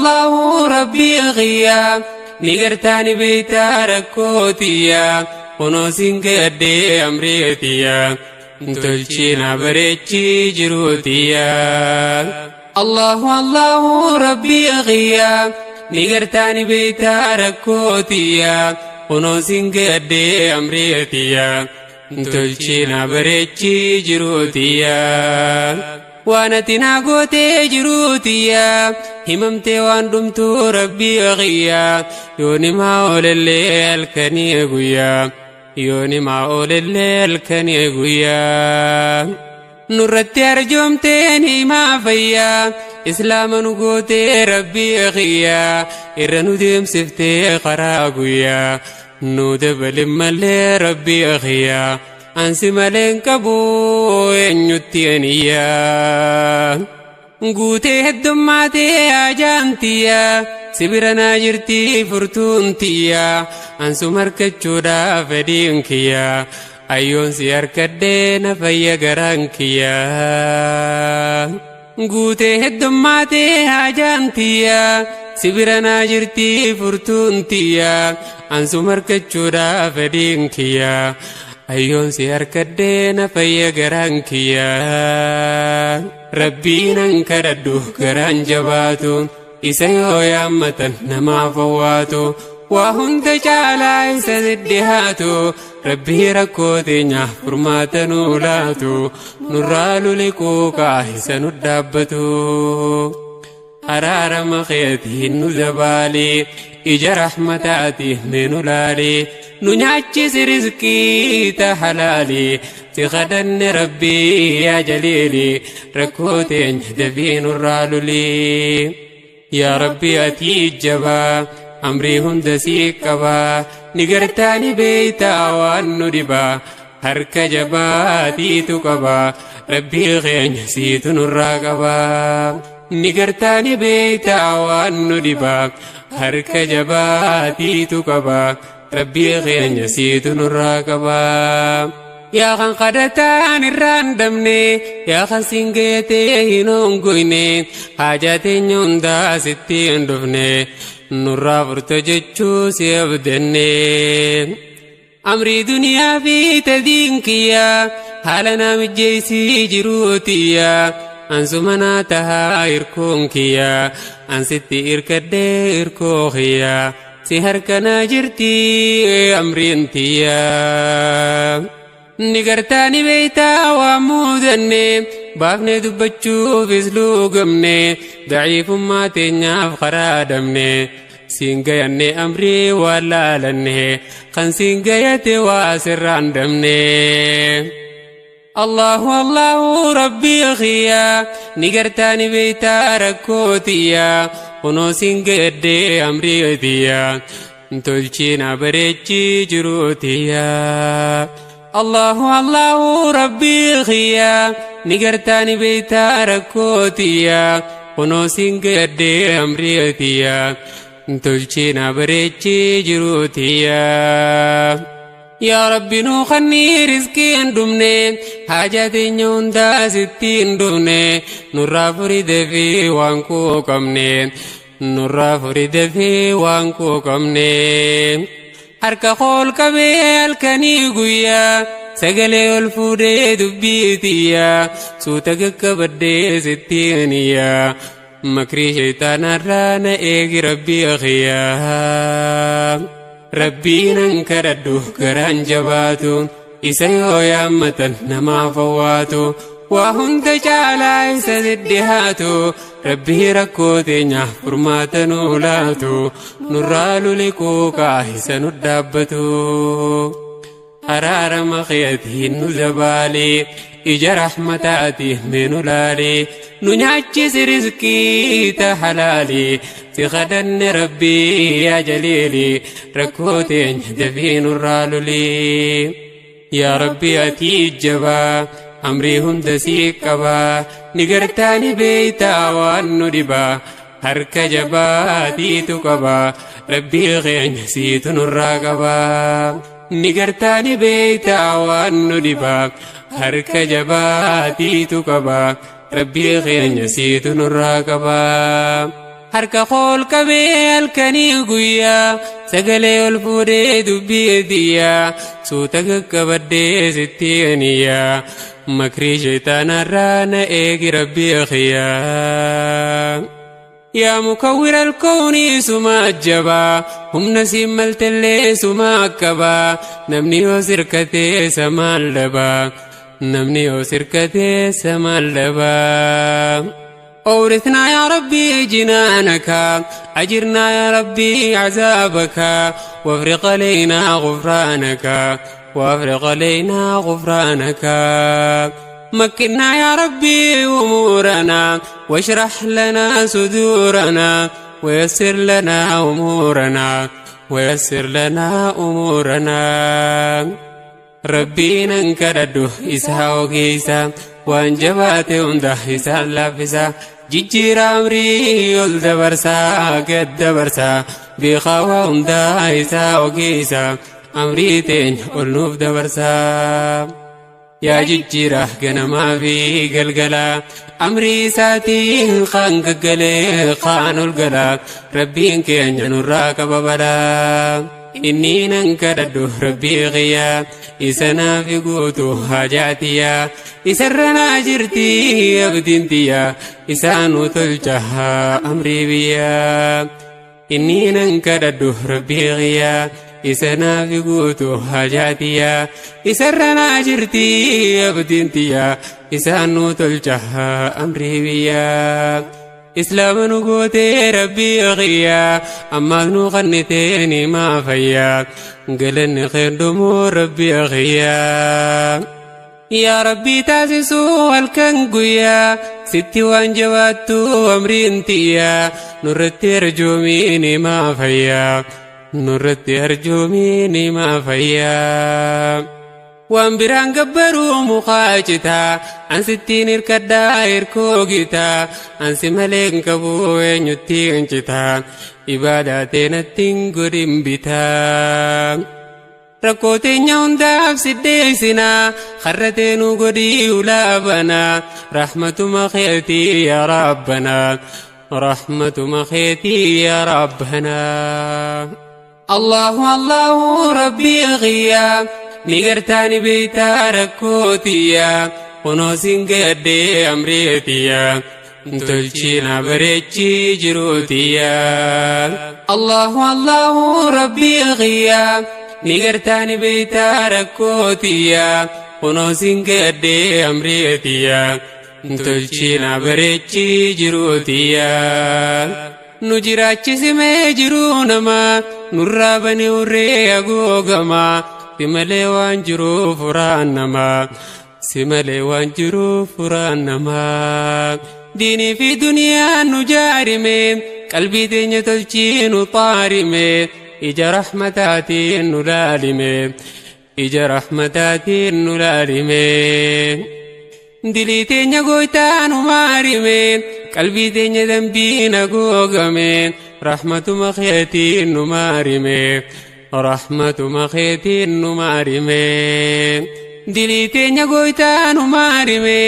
Allahu rabbii kiyya ni gartaani beeytaa rakkootiya kunoo siin gaddee amreetiya tolchiina bareechii jiruutiya. Allahu Allahu rabbii kiyya ni gartaani beeytaa rakkootiya kunoo siin gaddee amreetiya tolchiina bareechii jiruutiya. Waan ati naa gootee jiruutiya himamtee waan dhumtuu rabbii kiyya yoo nimaa oolellee halkanii guyyaa yoo nimaa oolellee halkanii guyyaa. Nurratti arjoomtee nimaa fayyaa islaama nu gootee rabbii kiyya irra nu deemsiftee karaa guyyaa nu dabalin malee rabbii kiyya. Ansi maleen qabu eenyutti aniyyaa. Guutee heddummaatee ajaantiyya sibira naa jirti furtuuntiyya ansum harkachuudhaaf fedhiin kiyya ayyoon si harkadhee na fayya garaan kiyya. Guutee heddummaatee ajaantiyya sibira naa jirti furtuuntiyya ansum harkachuudhaaf fedhiin kiyya. Ayyoon si harkadhee na fayya garaan kiyya. Rabbiin an kadhadhu garaan jabaatu isa yoo yaammatan namaaf owwaatu waa hunda caalaa isa dhihaatu rabbii rakkoo teenyaaf furmaata nuu laatu nurraa lole quuqaa isa nu dhaabbatu. Araarama keetiin nu dabaalii ija rahmataatiin mee nu laalii nu nyaachisi rizqii ta halaalii si kadhanne rabbii yaa jaliilii rakkoo teenya dafii nurraa lulii. Yaa rabbi ati jabaa amrii hunda sii qabaa ni gartaani beeytaa waan nu dhibaa harka jabaatiitu qabaa rabbii keenya siitu nurraa qabaa. Ni gartaani beeytaa waan nu dhibaa harka jabaatiitu qabaa rabbii keenya siitu nurraa qabaa. Yaa kan kadhataan irraan damne yaa kan singeetee hin hongoyne haajaa teenya hundaa sitti hin dhufne nurraa furta jechuu si abdanne. Amrii duniyaa fi tadiin kiyya haala naa mijjeessii jiruutiyya ansuma naa tahaa hirkoon kiyya ansitti irkadhee hirkoo kiyya si harka naa jirti amriin tiyya. Ni gartaani beeytaa waa muudanne baafnee dubbachuufis luugamne daciifummaa teenyaaf karaa dhabne siin gayanne amrii waa laalanne kan siin gayate waa sirraan dhabne. Allahu Allahu rabbii kiyya ni gartaani beeytaa rakkootiya kunoo siin gaddee amrii tiyya tolchiina bareechii jiruutiya. Allahu Allahu rabbii kiyya ni gartaani beeytaa rakkootiya kunoo siin gaddee amrii tiyya tolchiina bareechii jiruutiya. Yaa Rabbi nuu kannii rizqii hin dhumne haajaa teenya hundaa sitti hin dhufne nurraa furii dafii waan quuqamne nurraa furii dafii waan quuqamne. Harka kool qabee halkanii guyyaa sagalee ol fuudhee dubbii tiyya suuta gaggabadhee sitti niyya makrii shaytaanarraa na eegi rabbii kiyya. Rabbiin an kadhadhu garaan jabaatu isa yoo yaammatan namaaf owwaatu waa hunda caalaa isa dhihaatu rabbii rakkoo teenyaaf furmaata nuu laatu nurraa lole quuqaa isa nu dhaabbatu. Araarama keetiin nu dabaalii ija rahmataatiin mee nu laalii nu nyaachisi rizqii ta halaalii si kadhanne rabbii yaa jaliilii rakkoo teenya dafii nurraa lulii. Yaa Rabbi ati jabaa amrii hunda sii qabaa ni gartaani beeytaa waan nu dhibaa harka jabaatiitu qabaa rabbii keenya siitu nurraa qabaa. Ni gartaani beeytaa waan nu dhibaa harka jabaatiitu qabaa rabbii keenya siitu nurraa qabaa. Harka kool qabee halkanii guyyaa sagalee ol fuudhee dubbii diyyaa suuta qaqqabadhee sitti aniyyaa makrii shaytaanarraa na eegi rabbii khiyyaa. Yaa mukawwira alkoonii suma ajjabaa humna siin maltellee suma akkabaa namni yoo sirkatee samaan dhabaa namni yoo sirkatee samaan dhabaa. أورثنا يا ربي جنانك أجرنا يا ربي عذابك وافرق علينا غفرانك وافرق علينا غفرانك مكنا يا ربي أمورنا واشرح لنا صدورنا ويسر لنا أمورنا ويسر لنا أمورنا Rabbiin kadhadhu isaa ogeessa waan jabaate hunda isaan laaffisa jijjiira amrii ol dabarsaa gad dabarsaa beekaa waa hundaa isaa ogeessa amrii teenya ol nuuf dabarsaa. Yaa jijjiira ganamaa fi galgalaa amrii isaatiin kaan gaggalee kaan ol galaa rabbiin keenya nurraa qaba balaa. Inni nan kadhadhu rabbii qiyyaa isa naaf guutu hajaatiyyaa isarra naa jirti abdiin tiyyaa isaanu tolcha amrii biyyaa. Inni nan kadhadhu rabbii qiyyaa isa naaf guutu hajaatiyyaa isarra naa jirti abdiin tiyyaa isaanu tolcha amrii biyyaa. Islaama nu gootee rabbii qiyyaa ammaas nu qannitee ni maafayyaa galanni qeendumuu rabbii qiyyaa. Yaa rabbii taasisuu halkan guyyaa sitti waan jabaattu amriin tiyyaa nurratti arjoomii ni maafayyaa nurratti arjoomii ni maafayyaa. Waan biraan gabbaruu mukaa citaa ansittiin hirkadhaa hirkoo gitaa ansi malee hin qabu eenyutti hin citaa ibaadaa teenatti hin godhin bitaa. Rakkoo teenya hundaaf siddeessinaa karra teenuu godhii ulaa banaa rahmatuma keetii yaa rabbanaa rahmatuma keetii yaa rabbanaa. Allahu Allahu rabbii qiyyaa ni gartaani beeytaa rakkootiyaa kunoo siin gaddee amreetiyaa tolchiina bareechii jiruutiyaa. Allahu Allahu rabbii qiyyaa ni gartaani beeytaa rakkootiyaa kunoo siin gaddee amreetiyaa tolchiina bareechii jiruutiyaa. Nu jiraachisimee jiruu namaa nurraa bane urree hagoogamaa si malee waan jiruuf furaan namaa si malee waan jiruuf furaan namaa. Diinii fi duniyaan nu jaarime qalbii teenya tolchii nu xaarime ija rahmataatiin nu laalime ija rahmataatiin nu laalime. Dilii teenya gooytaa nu maarime qalbii teenya dambiin hagoogame rahmatuma keetiin nu maarime rahmatuma keetiin nu maarime. Dilii teenya gooytaa nu maarime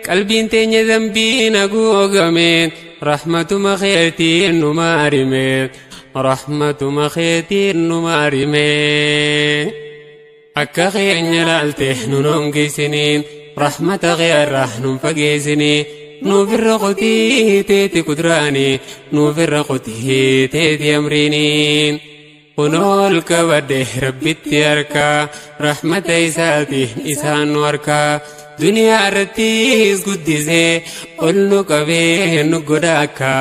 qalbiin teenya dambiin hagoogame rahmatuma keetiin nu maarime rahmatuma keetiin nu maarime. Akka keenya laalte nun hongeessiniin rahmata keerraa nun fageessinii nuuf irra qotii teeti kudraanii nuuf irra qotii teeti amriinii. Kunool qabadhe rabbitti harkaa rahmata isaatiin isaan nu harkaa duniyaa irrattis guddisee ol nu qabee nu godha akka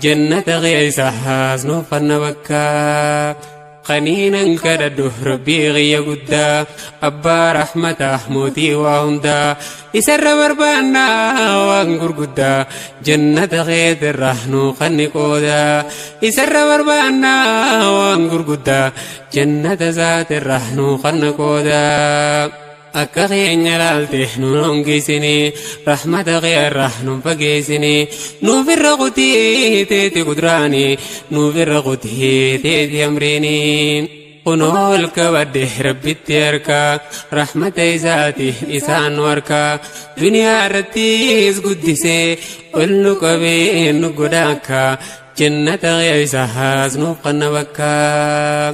jannata keessaas nuuf fanna bakkaa. Qaniinan kadhadhu rabbii qiyya guddaa abbaa rahmataa mootii waa hundaa isarra barbaannaa waan gurguddaa jannata keetirraa nuu qanni qoodaa isarra barbaannaa waan gurguddaa jannata isaatirraa nuu qanna qoodaa. Akka keenya laalte nun hongeessinii rahmata keerraa nun fageessinii nuuf irra qotii teeti kudraanii nuuf irra qotii teeti amriinii. Kunool qabadhe rabbitti harkaa rahmata isaatiin isaan nu harkaa duniyaa irrattis guddisee ol nu qabee nu godha akka Jannata keessa haasnuuf qanna bakkaa.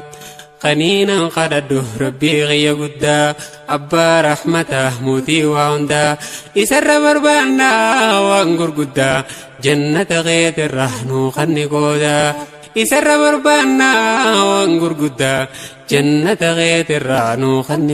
Qaniinan kadhadhu Rabbii kiyya guddaa, abbaa rahmataa, mootii waa hundaa. Isarra barbaannaa waan gurguddaa, jannata keetirra nuu kanni qoodaa. Isarra barbaannaa waan gurguddaa, jannata keetirra nuu kanni.